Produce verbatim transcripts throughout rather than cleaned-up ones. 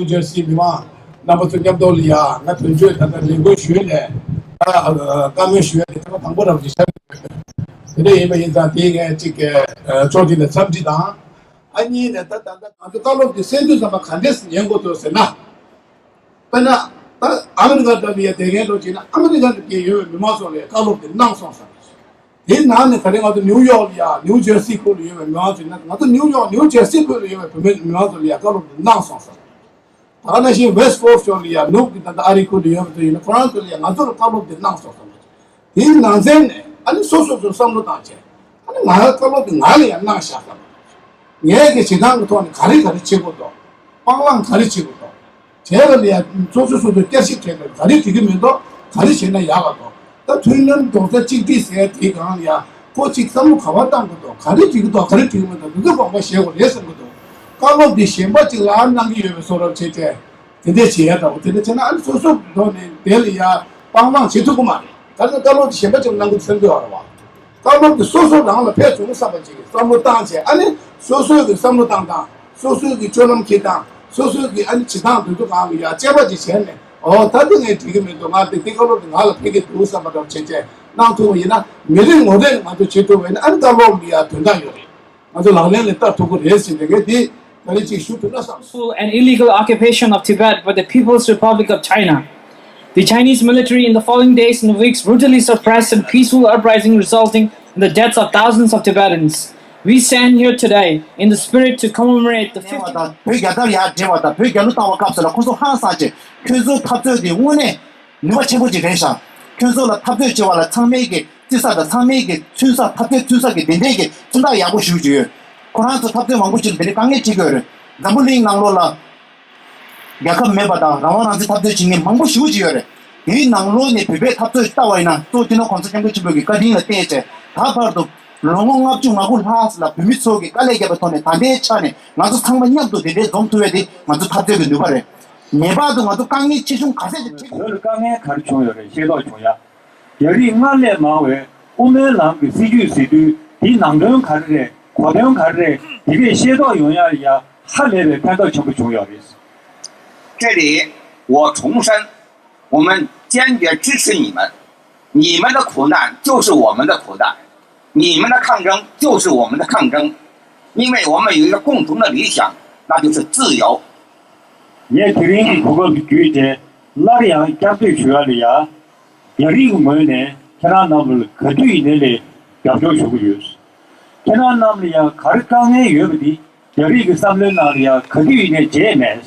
ཇར་སི་མི་མང་རྣམ་པ་ཚོ་མཉམ་དུ་ལ་ཡ་ང་དོན་གཅོད་ད་ལྟ་ལས་འགུལ་ཞུས་ནས་ཨ་བཀའ་མོལ་ཞུ་ཡ་དེ་ཐེངས་མ་དང་པོ་རང་གི་ཤར་དེ་འདྲ་ཡིན་པ་ཡིན་ཙང་དེ་ངས་ཅིག་ཕྱོགས་གཅིག་ནས་འཚམས་འདྲི་དང་། ཨ་གཉིས་ནས་ད་ད་ལྟ་ང་ཚོ་བཀའ་སློབ་དེ་གསན་དུས་ཙམ་པ་ག་འདྲས་ཉན་དགོས་འདུག་ཟེར་ན། དཔེར་ན། ད་ཨ་མི་རི་ཀ་འདྲ་བའི་ཡ་དེ་གའི་ལོ་གཅིག་ན་ཨ་མི་རི་ཀ་ནས་ཡོད་པའི་མི་མང་ཚོ་ལ་བཀའ་སློབ་དེ་གནང་སོང་ཟེར། དེའི་ནང་ནས་ད་རེས་ང་ཚོ་ནིའུ་ཡོག་ལ་ཡ་ནིའུ་ཇར་སི་ཁུལ་ལ་ཡོད་པའི་མི་མང་ཚོ་ཡིན་ན་ང་ཚོ་ནིའུ་ཡོག་ནིའུ་ཇར་སི་ཁུལ་ལ་ཡོད་པའི་བུད་མེད་མི་མང་ཚོ་ལ་ཡ་བཀའ་སློབ་དེ་གནང་སོང་ཟེར། ད་ག་ནང་བཞིན་ཝེ་སི་ཀོ་སི་ཊི་ལ་ཡ་ནུབ་ཀྱི་ད་ལྟ་ཨ་རིའི་ཁུལ་དུ་ཡོད་པ་ཚོ་ཡིན་ན་ཁོ་རང་ཚོ་ལ་ཡ་ང་ཚོ་ལ་བཀའ་སློབ་དེ་གནང་སོང་ཟེར། དེའི་ནང་ཚན་ནས་ཨ་ནི་སོ་སོ་སོ་བསམ་བློ་བཏང་བྱས་ཨ་ནི་ང་ལ་བཀའ་སློབ་དེ་ང་ལ་ཡ་གནང་བཞག་ཟེར། ངས་ཀྱི་བྱེད་སྟངས་ཀྱི་ཐོག་ནས་ག་རེ་ག་རེ་བྱེད་དགོས་འདུག་སྤང་བླང་ག་རེ་བྱེད་དགོས་འདུག་བྱས་པ་ལ་ཡ་སོ་སོ་སོ་སོ་བསྐྱར་ཞིབ་བྱས་ནས་ག་རེ་འགྲིག་གི་མི་འདུག་ག་རེ་བྱས་ན་ཡག་ག་འདུག་ད་མཐུན་ལམ་རྡོག་རྩ་གཅིག་སྒྲིལ་ཟེར་དེའི་སྒང་ལ་ཡ་ཁོ་གཅིག་བསམ་བློ་ག་པར་བཏང་དགོས་འདུག་ག་རེ་འགྲིག་གི་འདུག་ག་རེ་འགྲིག་གི་མི་འདུག་འདི་ཚོ་དགོངས་པ་བཞེས་དགོས་རེད་བསམ་གི་འདུག་བཀའ་སློབ་འདི་གཞན་པ་གཅིག་ལ་གནང་གི་ཡོད་པའི་བཟོ་འདྲ་བྱས་བྱས། དེ་འདྲས་བྱེད་ཡ་འདྲ་བོ་དེ་འདྲ་བྱས་ན་ཨ་ནི་སོ་སོ་ཐོག་ནས་དེ་ལ་ཡ་སྤང་བླང་བྱེད་ཐུབ་ཀྱི་མ་རེད། ག་ཚོད་བཀའ་སློབ་དེ་གཞན་པ་ཅིག་གནང་གི་འདུག་བསམ་གྱི་ཡོད་རེད་བ། བཀའ་སློབ་དེ་སོ་སོ་རང་ལ་ཕན་བྱུང་བསམ་པ་ཅིག་གི་བསམ་བློ་བཏང་བྱས་ཨ་ནི་སོ་སོ་གི་བསམ་བློ་བཏང་སྟངས་སོ་སོ་གི་སྤྱོད་ལམ་འཁྱེར་སྟངས་སོ་སོ་གི་ཨ་ནི་བྱེད་སྟངས་དེ་ཚོ་གང་གི་ཡ་དཔྱད་པ་ཅིག་བྱས་ནས་ཨོ་ད་དེ་ངས་འགྲིག་གི་མི་འདུག་ང་དེ་དེ་བཀའ་སློབ་དེ་ང་ལ་ཕན་གྱི་འདུག་བསམ་པ་འདྲ་བྱས་བྱས་གནང་ཐུབ་པ་ཡིན་ན་མི་རེ་ངོ་རེ་ང་ཚོ་བྱེད་ཐུབ་པ་ཡིན་ན་ཨ་ནི་བཀའ་སློབ་ལ་ཡ་དོན་དག་ཡོད་རེད། ང་ཚོ་ལག་ལེན་ལ་བསྟར་ཐུབ་ཀྱི་རེད་ཟེར་ནས་ངས་འདི་ད་རེས་ཅིག་ཞུ་ཐུབ་ན་བསམ། Forceful and illegal occupation of Tibet by the People's Republic of China. The Chinese military in the following days and weeks brutally suppressed a peaceful uprising resulting in the deaths of thousands of Tibetans. We stand here today in the spirit to commemorate the བོད་རྒྱལ་དར་ཡར་བསྒྲེངས་པ་དང་བོད་རྒྱལ་གླུ་བཏང་བ་སྐབས་སུ་ལ་ཁོང་ཚོ་ཧང་སངས་བྱས་ཁྱོད་ཚོའི་འཐབ་རྩོད་འདི་དངོས་གནས་ནུས་པ་ཆེན་པོ་ཅིག་རེད་ཤག་ཁྱོད་ཚོ་ལ་འཐབ་རྩོད་བྱེད་པ་ལ་ཚང་མས་ཀྱི་རྩིས་ས་དང་ཚང་མས་ཀྱི་མཚོན་ས་འཐབ་རྩོད་མཚོན་ས་ཀྱི་དེ་འདྲའི་ཀྱི་མཚོན་རྟགས་ཡག་པོ་ཞེ་པོ་ཅིག་ཡོད། ཁོ་རང་ཚོ་འཐབ་རྩོད་མང་པོ་ཞིག་ལ་དེ་འདྲའི་དཀའ་ངལ་འཕྲད་ཀྱི་ཡོད་རེད། འཛམ་བུ་གླིང་ནང་ལོགས་ལ་རྒྱལ་ཁབ་མེད་པ་དང་རང་དབང་རང་བཙན་འཐབ་རྩོད་བྱེད་མཁན་མང་པོ་ཞེ་པོ་ཅིག་ཡོད་རེད། དེའི་ནང་ལོགས་ནས་བོད་པའི་འཐབ་རྩོད་ལྟ་བ་ཡིན་ན་གཙོ་བོ་སྤྱི་ནོར་གོང་ས་སྐྱབས་མགོན་ཆེན་པོ་གི་བཀའ་དྲིན་ལ་བརྟེན་བྱས་ད་བར་དུ་ལོ་ངོ་ལྔ་བཅུ་ང་དགུ་ལྷག་ལ་བོད་མི་ཚོ་གིས་དཀའ་ལས་བརྒྱབ་པའི་ཐོག་ནས་ད་ལྟའི་ཆ་ནས་ང་ཚོ་ཚང་མ་མཉམ་དུ་དེ་འདྲའི་འཛོམས་ཐུབ་པ་དེ་ང་ཚོ་འཐབ་རྩོད་ཀྱི་ནུས་པ་རེད། ངེས་པར་དུ་ང་ཚོ་དཀའ་ངལ་ཆེ་ཆུང་ག་ཚད་ཅིག་འཕྲད། བོད་ལ་དཀའ་ངལ་ག་རེ་བྱུང་ཡོད་རེད་ཤེས་རྟོགས་བྱུང་ཡ། རྒྱ་རིགས་སྔར་ལས་མང་བས་དབུ་མའི་ལམ་གྱི་སྲིད་བྱུས་ཟེར་དུས་དེའི་ནང་དོན་ག་རེ་རེད་གོ་དོན་ག་རེ་རེད་དེ་གས་ཤེས་རྟོགས་ཡོང་ཡ་ཡ་ཧ་ལས་པའི་ཕན་ཐོགས་ཆེན་པོ་བྱུང་ཡོད་རེད། 这里我重申，我们坚决支持你们，你们的苦难就是我们的苦难，你们的抗争就是我们的抗争，因为我们有一个共同的理想，那就是自由。 ངས་དེ་རིང་གི་གོ་སྐབས་འདི་བརྒྱུད་དེ་སླར་ཡང་བསྐྱར་ཟློས་ཞུ་ཡ་ལ་ཡ། རྒྱ་རིགས་ཀྱི་ངོས་ནས་ཁྱེད་རང་རྣམས་ལ་ག་དུས་ཡིན་ནའི་ལས་རྒྱབ་སྐྱོར་ཞུ་གི་ཡོད། ཁྱེད་རང་རྣམས་ལ་ཡང་ག་རེ་དཀའ་ངལ་ཡོད་པ་འདི་རྒྱ་རིགས་ཀྱི་བསམ་བློའི་ནང་ལ་ཡང་ག་དུས་ཡིན་ནའི་བརྗེད་མེད།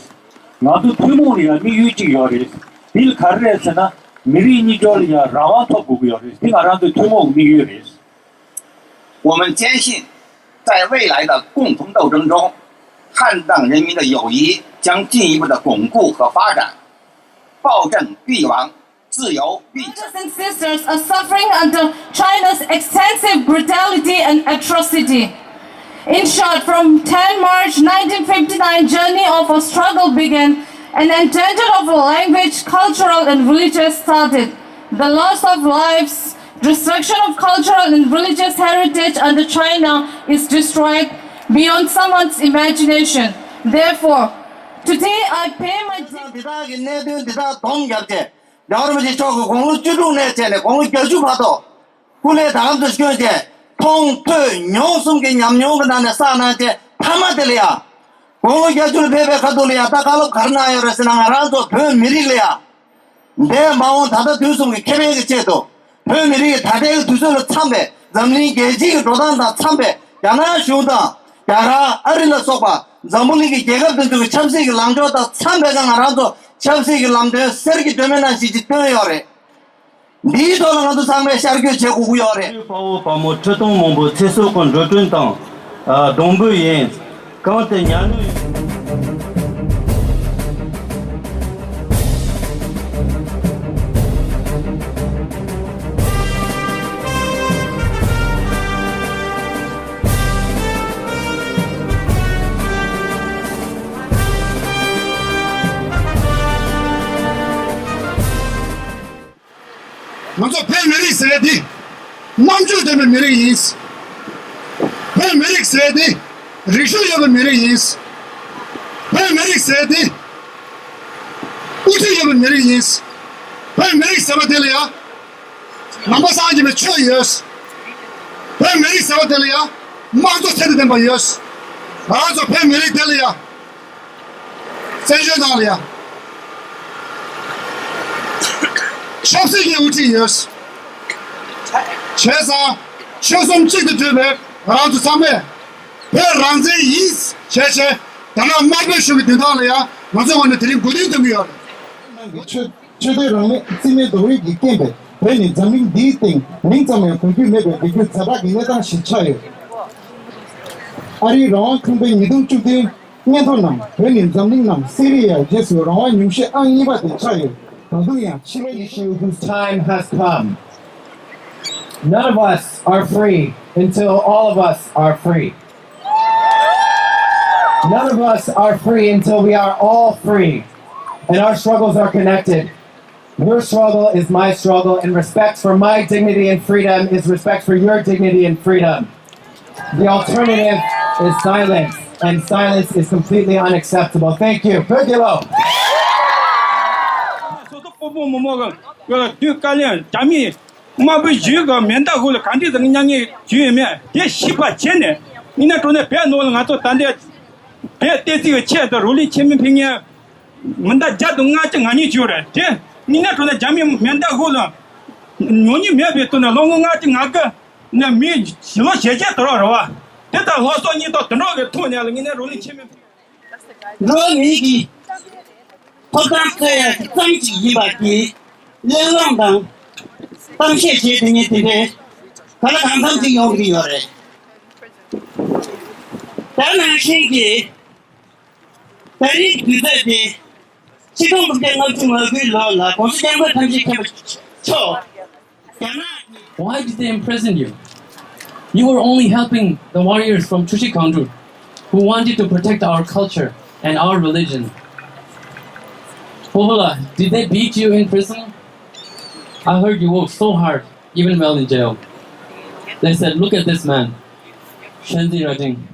ང་ཚོ་ཐུན་མོང་ལ་ཡང་དམིགས་ཡུལ་གཅིག་ཡོད་རེད། འདི་ལ་ག་རེ་རེད་ཟེར་ན་མི་རིགས་གཉིས་སྦྱོར་ལ་ཡང་རང་དབང་ཐོབ་དགོས་ཀྱི་ཡོད་རེད། འདི་ང་རང་ཚོའི་ཐུན་མོང་གི་དམིགས་ཡུལ་རེད། 我们坚信，在未来的共同斗争中，汉藏人民的友谊将进一步的巩固和发展，暴政必亡，自由必成。 Brothers and sisters are suffering under China's extensive brutality and atrocity. In short, from ten March nineteen fifty-nine, journey of our struggle began, and endangerment of our language, cultural and religious started. The loss of lives, destruction of cultural and religious heritage under China is destroyed beyond someone's imagination. Therefore, today I pay my འདི་དག་གི་གནད་དོན་འདི་དག་སྡོམ་བརྒྱབ་སྟེ། རྒྱལ་བ་རིན་པོ་ཆེ་མཆོག་གིས་དགུང་ལོ་བཅུ་དྲུག་ནས་བྱས་ནས་དགུང་ལོ་བརྒྱད་ཅུ་བར་དུ་སྐུ་ལས་དམ་དུ་བསྐྱོན་ཏེ་མཐོང་ཐོས་མྱོང་གསུམ་གྱི་ཉམས་མྱོང་གི་ནང་ནས་བསགས་གནང་སྟེ་མཐའ་མ་དེ་ལ་ཡང་དགུང་ལོ་བརྒྱད་ཅུ་ལ་ཕེབས་པའི་ཁ་ཐུག་ལ་ཡང་ད་བཀའ་སློབ་ག་རེ་གནང་ཡོད་རེད་ཟེར་ན་ང་རང་ཚོ་བོད་མི་རིགས་ལ་ཡང་འདས་མ་འོངས་ད་ལྟ་དུས་གསུམ་གྱི་ཁེ་ཕན་གྱི་ཆེད་དུ་བོད་མི་རིགས་ཀྱི་ད་ལྟའི་དུས་ཚོད་ལ་འཚམས་པའི་འཛམ་གླིང་རྒྱལ་སྤྱིའི་འགྲོ་སྟངས་དང་འཚམས་པའི་རྒྱ་ནག་གཞུང་དང་རྒྱ་གར་ཨ་རི་ལ་སོགས་པ་འཛམ་བུ་གླིང་གི་རྒྱལ་ཁབ་དེ་ཚོ་གི་ཆབ་སྲིད་ཀྱི་ལངས་ཕྱོགས་དང་འཚམས་པའི་སྒང་ང་རང་ཚོ་ཆབ་སྲིད་ཀྱི་ལམ་སྟོན་གསེར་གྱི་སྒྲོན་མེ་ནང་བཞིན་ཅིག་བཏོན་ཡོད་རེད། འདིའི་ཐོག་ལ་ང་ཚོ་ཚང་མས་ཤར་བསྐྱོད་བྱེད་དགོས་ཀྱི་ཡོད་རེད། དཔའ་བོ་དཔའ་མོ་ཁྲི་སྟོང་མང་པོ་ཚེ་སྲོག་གི་འགྲོ་གྲོན་དང་། ཨ། སྡོང་པོ་ཡིན། གང་དུ་ཉལ་ནས་ཡིན། ང་ཚོ་བོད་མི་རིགས་ཟེར་དེ་རྣམ་དཔྱོད་ལྡན་པའི་མི་རིགས་ཡིན། བོད་མི་རིགས་ཟེར་དེ་རིག་གཞུང་ཡོད་པའི་མི་རིགས་ཡིན། བོད་མི་རིགས་ཟེར་དེ་ དབུ་ཁྲིད་ཡོད་པའི་མི་རིགས་ཡིན། བོད་མི་རིགས་ཟེར་བ་དེ་ལ་ཡང་ནང་པ་སངས་རྒྱས་པའི་ཆོས་ཡོད། བོད་མི་རིགས་ཟེར་བ་དེ་ལ་ཡང་དམངས་གཙོ་ཚད་དང་ལྡན་པ་ཡོད། ང་རང་ཚོ་བོད་མི་རིགས་དེ་ལ་ཡང་བཙན་བྱོལ་ནང་ལ་ཡང་ཆབ་སྲིད་ཀྱི་དབུ་ཁྲིད་ཡོད། བྱས་ཙང་ཆོལ་གསུམ་གཅིག་ཏུ་གྱུར་པའི་ང་རང་ཚོ་ཚང་མས་བོད་རང་བཙན་ཡིན་བྱས་བྱས་ད་ནང་དམར་པོའི་གཞུང་གི་མདུན་ཐང་ལ་ཡང་ང་ཚོའི་ངོས་ནས་དེ་རིང་མགོ་སྟོན་གཏོང་གི་ཡོད་རེད། ཆོས་ཆོས་དད་རང་མོས་རྩིས་མེད་རྡོག་རོལ་གྱི་རྐྱེན་པས་བོད་ནི་འཛམ་གླིང་འདིའི་སྟེང་མིང་ཙམ་ཡང་གོ་རྒྱུ་མེད་པའི་བདེ་སྐྱིད་ཛ་དྲག་གི་གནས་སྟངས་ཤིག་ཆགས་ཡོད། ཨ་རིའི་རང་དབང་ཁྲིམས་དཔོན་ཉིས་སྟོང་བཅུ་བདུན་སྙན་ཐོ་ནང་བོད་ནི་འཛམ་གླིང་ནང་སི་རི་ཡའི་རྗེས་སུ་རང་དབང་ཉུང་ཤོས་ཨང་གཉིས་པ་དེ་ཆགས་ཡོད། ད་དུང་ཡང་ཕྱི་ལོ་ཉི་ཤུ། Issue whose time has come. None of us are free until all of us are free. None of us are free until we are all free. And our struggles are connected. Your struggle is my struggle, and respect for my dignity and freedom is respect for your dignity and freedom. The alternative is silence, and silence is completely unacceptable. Thank you. Good, hello. སོ་སོ་སྤོ་བོ་མོ་མོ་གི་དུས་དཀའ་ལས་རྒྱ་མིས་དམར་པོའི་གཞུང་གི་མེ་མདའ་འོག་ལ་ག་འདྲས་ཀྱི་མྱ་ངན་བྱུང་ཡོད་མེད་དེ་ཤེས་པ་བྱས་ནས་ཡིན་ན་གྲོ་ནས་བོད་ནང་ལ་ང་ཚོ་ད་ལྟའི་བོད་བསྟན་སྲིད་ཀྱི་ཆེད་དུ་རོ་ལིང་ཆེན་མོ་ཕུལ་མཁན་མི་འདྲ་བརྒྱ་དང་ལྔ་བཅུ་ང་གཉིས་བྱུང་རེད་དེ་ཡིན་ན་གྲོ་ནས་རྒྱ་མིའི་མེ་མདའ་འོག་ལ་མྱ་ངན་མེད་པའི་ཐོག་ནས་ལོ་ངོ་ལྔ་བཅུ་ང་དགུ་ནས་མི་ཞི་ལོ་ཞེ་བརྒྱད་དུ་རོགས་རེད་བ། དེ་ལྟར་ལྷག་བསམ་སྙིང་སྟོབས་དེ་འདྲ་གི་ཐོག་ནས་ལ་ངས་ནས་རོ་ལིང་ཆེན་མོ། འགྲོ་བ་མིའི་གི་ཐོབ་ཐང་རྩོད་ཡ་གི་རྩམ་གཅིག་ཡིན་པ་གི་གླེང་སློང་དང་གཏམ་བཤད་བྱེད་དེ་ཉིད་དེ་འདྲའི་ག་ལ་གང་འཚམ་ཅིག་ཡོང་གི་ཡོད་རེད། ད་ནང་བཞིན་གྱི་ད་རེས་དུས་ཚོད་དེ་ཆིག་སྟོང་དགུ་བརྒྱ་ལྔ་བཅུ་ང་དགུའི་ལོ་ལ་༸གོང་ས་༸སྐྱབས་མགོན་ཐམས་ཅད་མཁྱེན་པ་མཆོག་རྒྱ་ནག་གི Why did they imprison you? You were only helping the warriors from Chushi Kangdru who wanted to protect our culture and our religion. Popola, did they beat you in prison? I heard you worked so hard, even while in jail. They said, "Look at this man, Shenzi Rading."